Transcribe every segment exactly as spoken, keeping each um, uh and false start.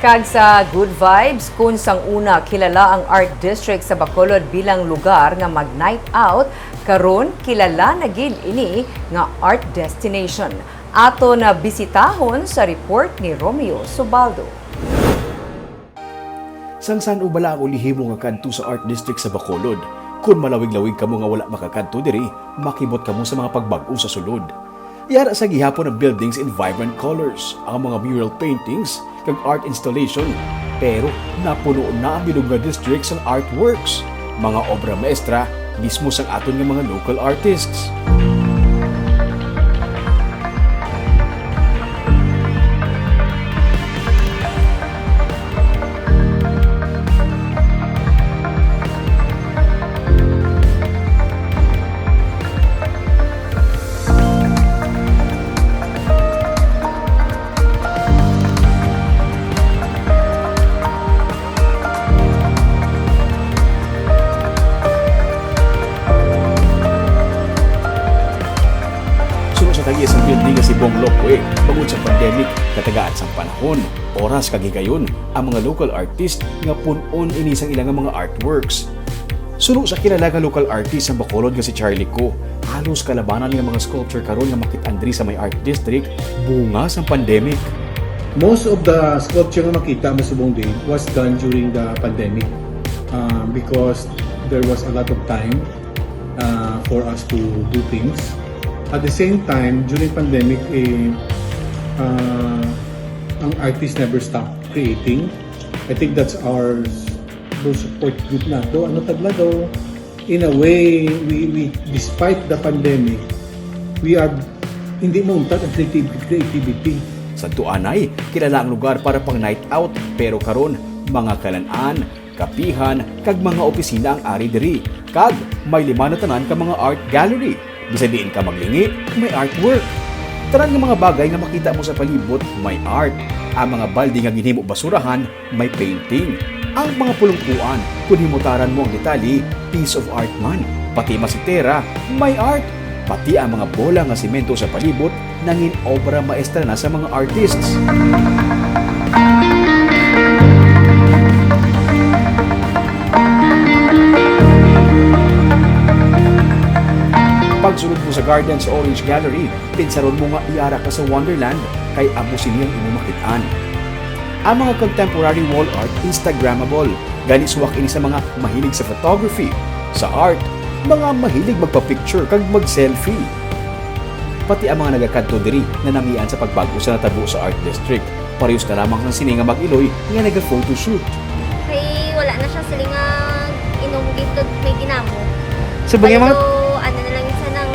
Kag sa good vibes, kun sang una kilala ang Art District sa Bacolod bilang lugar nga mag-night out, karon kilala na gid ini nga art destination. Ato na bisitahon sa report ni Romeo Subaldo. Sang san-o bala ang ulihimo nga kadto sa Art District sa Bacolod? Kon malawig-lawig kamo nga wala makakadto diri, makibot kamo sa mga pagbag-o sa sulod. Yara sa gihapon ang buildings in vibrant colors, ang mga mural paintings, kag art installation. Pero napuno na ang bilog nga district sang artworks, mga obra maestra mismo sang aton nga mga local artists. Suno sa tag-iya sang building nga si Bong Lopwe, bangod sa pandemic, katagaan sang panahon, oras kag higayon ang mga local artist nga pun-on ini sang ila nga mga artworks. Suno sa kilala nga local artist sang Bacolod nga si Charlie Co, halos kalabanan nga mga sculpture karon nga makit-an diri sa may Art District, bunga sang pandemic. Most of the sculpture nga makita mo subong day was done during the pandemic, um, because there was a lot of time, uh, for us to do things. At the same time, during pandemic, eh, uh, ang artist never stop creating. I think that's our, those support group nato. Ano tagla daw? In a way, we, we, despite the pandemic, we are, hindi mauntag ang creative-, creativity. Sa tuanay, kilala ang lugar para pang night out, pero karon, mga kalan-an, kapihan, kag mga opisina ang ari diri, kag may lima na tanan ka mga art gallery. Bisan diin ka maglingi, may artwork. Tanan nga mga bagay nga makita mo sa palibot, may art. Ang mga balde nga ginhimo basurahan, may painting. Ang mga pulungkuan, kung himutaran mo ang detalye, piece of art man. Pati masitera, may art. Pati ang mga bola nga semento sa palibot, nangin obra maestra na sa mga artists. Pagsulod mo sa garden sa Orange Gallery, pinsaron mo nga yara ka sa Wonderland, kay amo sini ang imo makit-an. Ang mga contemporary wall art Instagrammable. Gani, suwak ini sa mga mahilig sa photography, sa art, mga mahilig magpa-picture kag mag-selfie. Pati ang mga nagakadto diri nanamian sa pagbag-o sa natabo sa Art District. Parehas na lamang sang sini nga mag-iloy nga naga-photoshoot. Kay wala na siya sila nga inunggit kag may ginamo. Sa bagay, mga ano na lang isa ng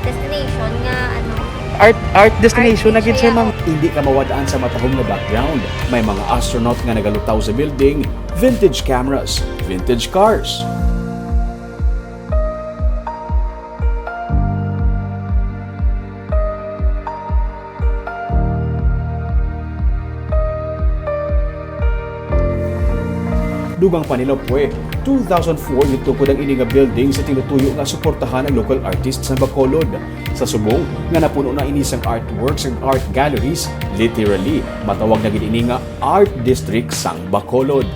destination nga, ano, art, art destination na gid siya, ma'am. Hindi ka mawad-an sa matahom nga background. May mga astronaut nga nagalutaw sa building, vintage cameras, vintage cars. Dugang pa ni Lopwe, two thousand four gitukod ang ini nga building sa tinutuyo nga suportahan ang local artists sa Bacolod. Sa subong nga napuno na ini sang artworks and art galleries, literally, matawag na gid ini nga Art District sang Bacolod.